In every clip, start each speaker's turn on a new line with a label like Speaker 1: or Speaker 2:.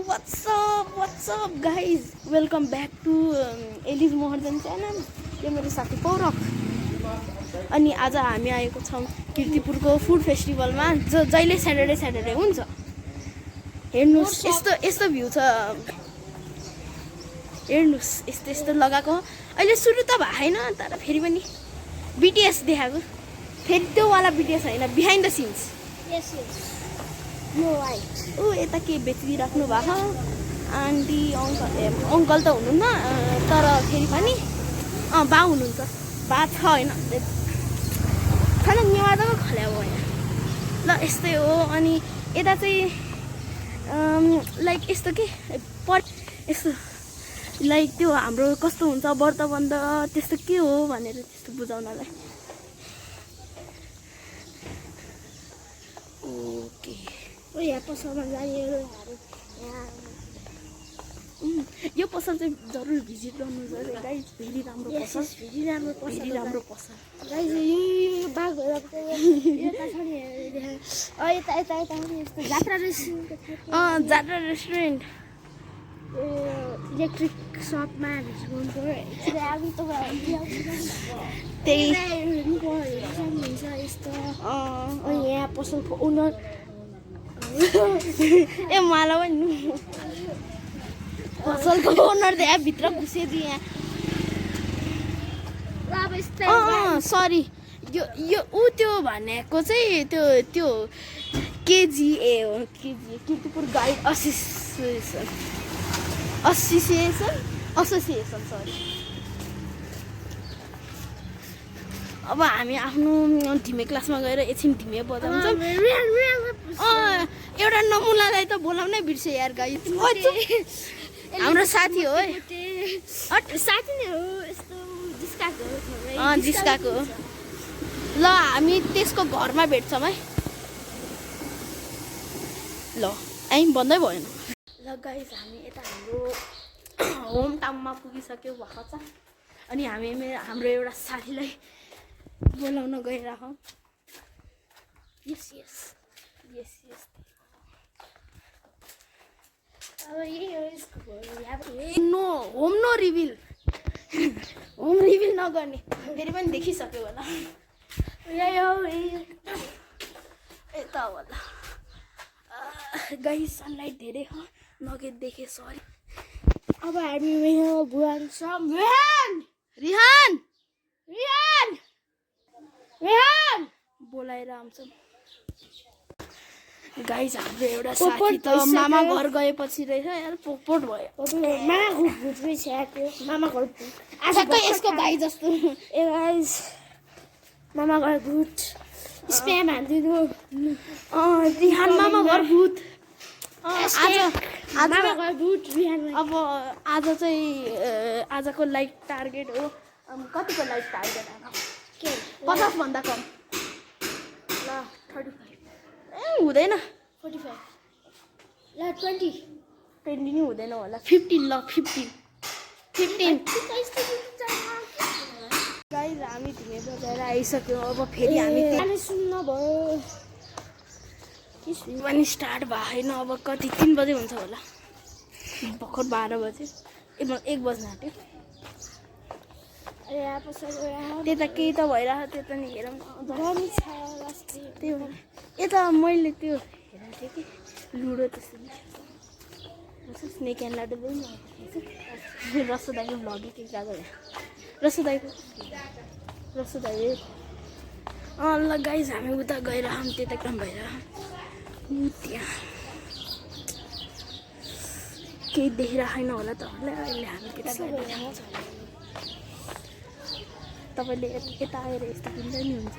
Speaker 1: What's up guys? Welcome back to Elise Moharjan channel. यो मेरो साथी पौरख अनि आज हामी आएको छौं कीर्तिपुरको फुड फेस्टिभलमा जो जहिले सैटरडे हुन्छ। हेर्नुस् यस्तो भ्यू छ। हेर्नुस् यस्तो लगाएको। अहिले सुरु त भएन तर फेरि पनि बीटीएस देखाएको। फेरि त्यो वाला बीटीएस हैन, behind the scenes.
Speaker 2: Yes no wait.
Speaker 1: ओ यता के बेचिराख्नु भएको आन्टी अङ्कल त हुनुहुन्न तर फेरि पनि बा हुनुहुन्छ। बा छ हैन खाना नेवादामा खल्याएको हैन ल यस्तै हो। अनि यता चाहिँ लाइक यस्तो के यस्तो लाइक त्यो हाम्रो कस्तो हुन्छ व्रत बन्द त्यस्तो के हो भनेर त्यस्तो बुझाउनलाई। ओके
Speaker 2: ओ यहाँ पसलमा जाने
Speaker 1: यो पसल चाहिँ जरुर भिजिट गर्नु जरुर गाइस। भेरी राम्रो पसल,
Speaker 2: भेरी राम्रो पसल
Speaker 1: गाइस।
Speaker 2: यो बाग भएर यता छ नि यता पनि यस्तो जात्रा रेस्टुरेन्ट
Speaker 1: जात्रा रेस्टुरेन्ट
Speaker 2: इलेक्ट्रिक सपमा
Speaker 1: त्यही
Speaker 2: सक्नुहुन्छ यस्तो। अनि यहाँ पसलको ओनर
Speaker 1: ए मलाई पनि पसलको ओनर त यहाँ भित्र घुसेदियो यहाँ।
Speaker 2: अब यस्तै
Speaker 1: सरी यो ऊ त्यो भनेको चाहिँ त्यो केजिए हो। केजिए कीर्तिपुर गाइड एसोसिएसन सरी। अब हामी आफ्नो ढिमे क्लासमा गएर एकछिन ढिमे बजाउँछौँ। एउटा नमुनालाई त बोलाउनै बिर्से यार गाइस। हाम्रो साथी हो है,
Speaker 2: साथी नै हो यस्तो
Speaker 1: जिस्काको। ल हामी त्यसको घरमा भेट्छौँ है। ल आइम भन्दै भएन। ल गाइस हामी यता हाम्रो होम टाउनमा पुगिसक्यो भएको छ। अनि हामी हाम्रो एउटा साथीलाई बोलाउन गइरहेछौँ। यस
Speaker 2: अब यही हो यसको
Speaker 1: नो रिभिल होम रिभिल नगर्ने फेरि पनि देखिसक्यो होला। यता होला गाइस सनलाइट धेरै हो नगे देखे सरी।
Speaker 2: अब हामी यहाँ भुवान रिहान
Speaker 1: बोलाएर आउँछौँ गाइस। हाम्रो एउटा साथी त मामा घर गएपछि रहेछ यार पोपट भयो।
Speaker 2: मामा घुट्दै छ मामा घर
Speaker 1: आजकै यसको भाइ जस्तो।
Speaker 2: ए गाइस मामा घर भूत स्प्याम हान्दिनु।
Speaker 1: रिहान मामा घर भूत।
Speaker 2: मामा घर भूत रिहान।
Speaker 1: अब आज चाहिँ आजको लाइक टार्गेट हो। कतिको लाइक टार्गेट आएको 50 भन्दा कम। ल 35 हुँदैन
Speaker 2: 45 ल 20
Speaker 1: नि हुँदैन होला 15 ल 15 गाइस हामी ढिमे बजाएर आइसक्यौँ। अब फेरि हामी
Speaker 2: सुन्न भयो
Speaker 1: पनि स्टार्ट भएन। अब कति 3 बजे हुन्छ होला भर्खर 12 बजे 1 बज्न आँट्यो। त्यता केही त भइरहेको त्यो त नि हेरौँ त्यो यता मैले त्यो हेरेको थिएँ कि लुडो त्यस्तो स्नेक एन्ड ल्याडर पनि रसो दाईको भ्लगै केही गएको रसो दाईको ल गाइस हामी उता गइरहौँ। त्यता काम भएर त्यहाँ केही देखिरहेन होला तपाईँलाई। अहिले हामी त्यता तपाईँले यता आएर यस्तो किन्दा नि हुन्छ।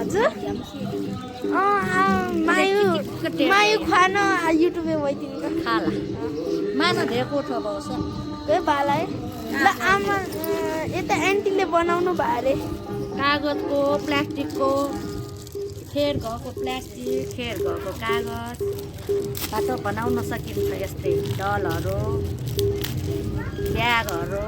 Speaker 1: हजुर मायु खान युट्युबे भइदिनु
Speaker 3: खाला माछा धेरै कोठो पाउँछ
Speaker 1: ए भाला है। ल आमा यता आन्टीले बनाउनु भयो अरे
Speaker 3: कागजको प्लास्टिकको फेर भएको प्लास्टिक फेर भएको कागज बाटो बनाउन सकिन्छ यस्तै डलहरू ब्यागहरू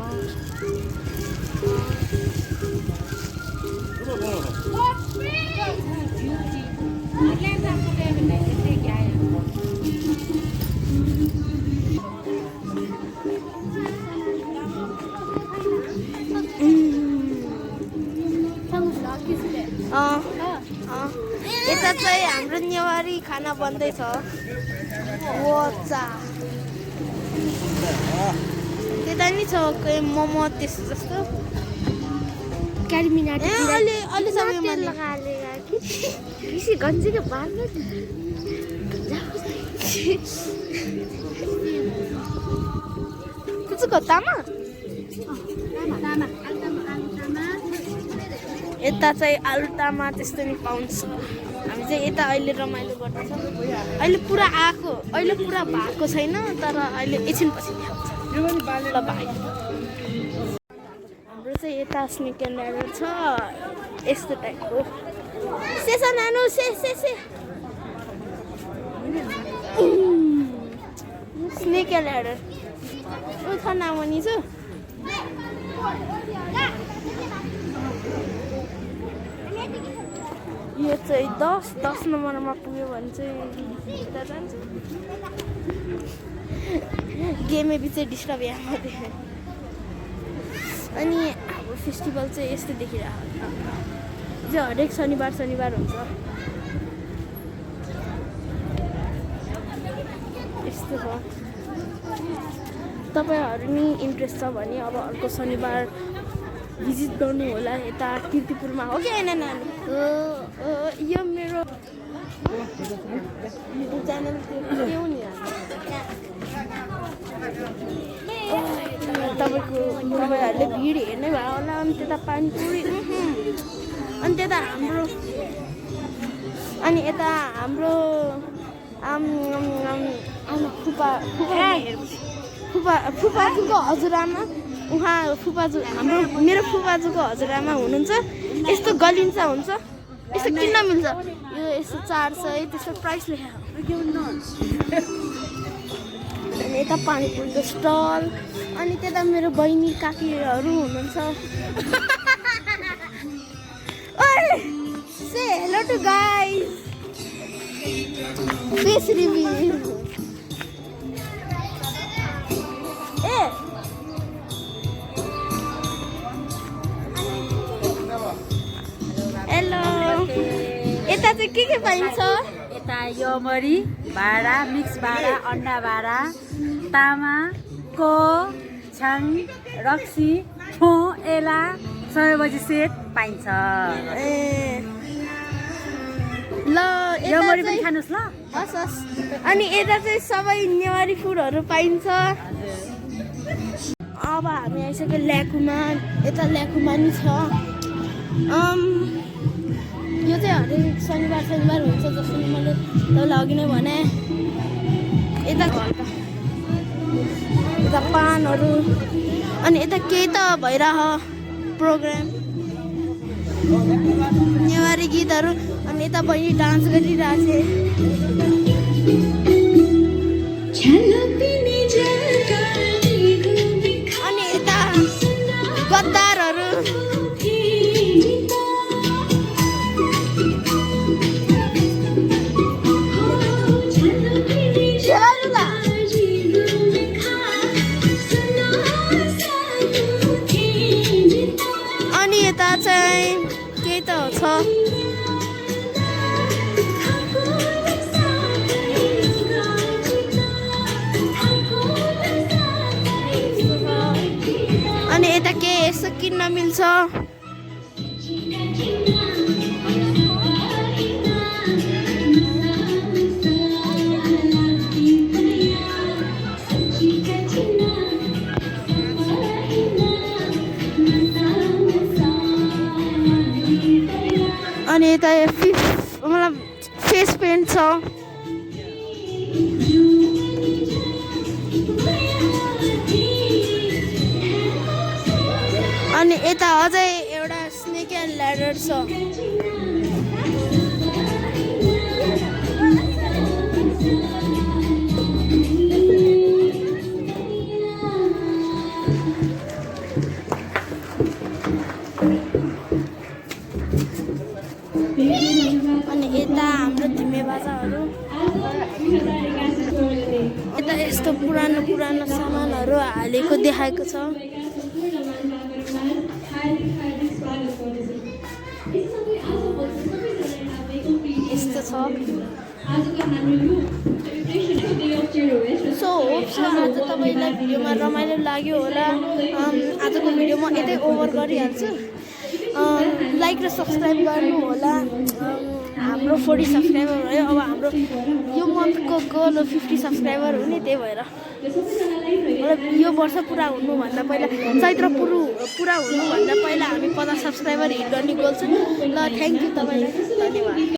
Speaker 1: यता चाहिँ हाम्रो नेवारी खाना बन्दैछ वचा त्यता नि छ कोही मोमो त्यस्तो जस्तो
Speaker 2: क्यारिमिनाटी
Speaker 1: अलि समयमा
Speaker 2: किसी गन्जी के बाहर में
Speaker 1: कुछ तामा यता चाहिँ आलु तामा त्यस्तो नि पाउँछ हामी चाहिँ यता अहिले रमाइलो गर्दैछौँ अहिले पुरा भएको छैन तर अहिले एकछिनपछि देखाउँछ ल भाइ हाम्रो चाहिँ यता स्नेक एन्ड ल्याडर छ यस्तो टाइपको सेसा नानु से स्नेक एन्ड ल्याडर ऊ छ नामनी छु यो चाहिँ 10 नम्बरमा पुग्यो भने चाहिँ यता जान्छ गेमै बिचै डिस्टर्ब यहाँ मात्रै अनि हाम्रो फेस्टिभल चाहिँ यस्तो देखिरहेको जो हरेक शनिबार हुन्छ यस्तो छ तपाईँहरू नि इन्ट्रेस्ट छ भने अब अर्को शनिबार भिजिट गर्नु होला यता किर्तिपुरमा हो कि होइन नानी यो मेरो च्यानल के हो नि तपाईँहरूले भिड हेर्नै भयो होला अनि त्यता पानीपुरी अनि त्यता हाम्रो अनि यता हाम्रो फुपाजुको हजुरआमा उहाँ फुपाजु मेरो फुपाजुको हजुरआमा हुनुहुन्छ यस्तो गलिन्छ हुन्छ यस्तो किन्न मिल्छ यो यस्तो 400 त्यस्तो प्राइस लेखेको अनि यता पानीपुरीको स्टल अनि त्यता मेरो बहिनी काकीहरू हुनुहुन्छ say hello to guys face review hello यता चाहिँ के पाइन्छ
Speaker 3: यता यो मरी भाडा मिक्स भाडा अन्डा भाडा तामा को छाङ रक्सी ठो एला 6 बजी सेट पाइन्छ
Speaker 1: ए ल
Speaker 3: यो मरी पनि खानुस् ल
Speaker 1: हस् अनि यता चाहिँ सबै नेवारी फुडहरू पाइन्छ अब हामी आइसक्यो ल्याकुमा यता ल्याकुमा नि छ यो चाहिँ हरेक शनिबार हुन्छ जस्तो मैले तपाईँलाई अघि नै भने यता घरका यता पानहरू अनि यता केही त भइरह प्रोग्राम नेवारी गीतहरू अनि यता बहिनी डान्स गरिरहेको अनि यता गद्दारहरू अनि यता चाहिँ के त छ अनि यता के यसो किन्न मिल्छ अनि यता मतलब फेस पेन्ट छ अनि यता अझै एउटा स्नेक एन्ड ल्याडर 100 छ। अनि यता हाम्रो झिमे बाजाहरू, यता यस्तो पुरानो पुरानो सामानहरू हालेको देखाएको छ। यस्तो छ। सो होप्स आज तपाईँलाई भिडियोमा रमाइलो लाग्यो होला। आजको भिडियो म यतै ओभर गरिहाल्छु। लाइक र सब्सक्राइब गर्नु होला। हाम्रो 40 सब्सक्राइबर भयो। अब हाम्रो यो मन्थको गोल हो 50 सब्सक्राइबर हुने। त्यही भएर मतलब यो वर्ष पुरा हुनुभन्दा पहिला, चैत्र पुरा हुनुभन्दा पहिला हामी 50 सब्सक्राइबर हिट गर्ने गोल छ। ल थ्याङ्क यू तपाईँलाई, धन्यवाद।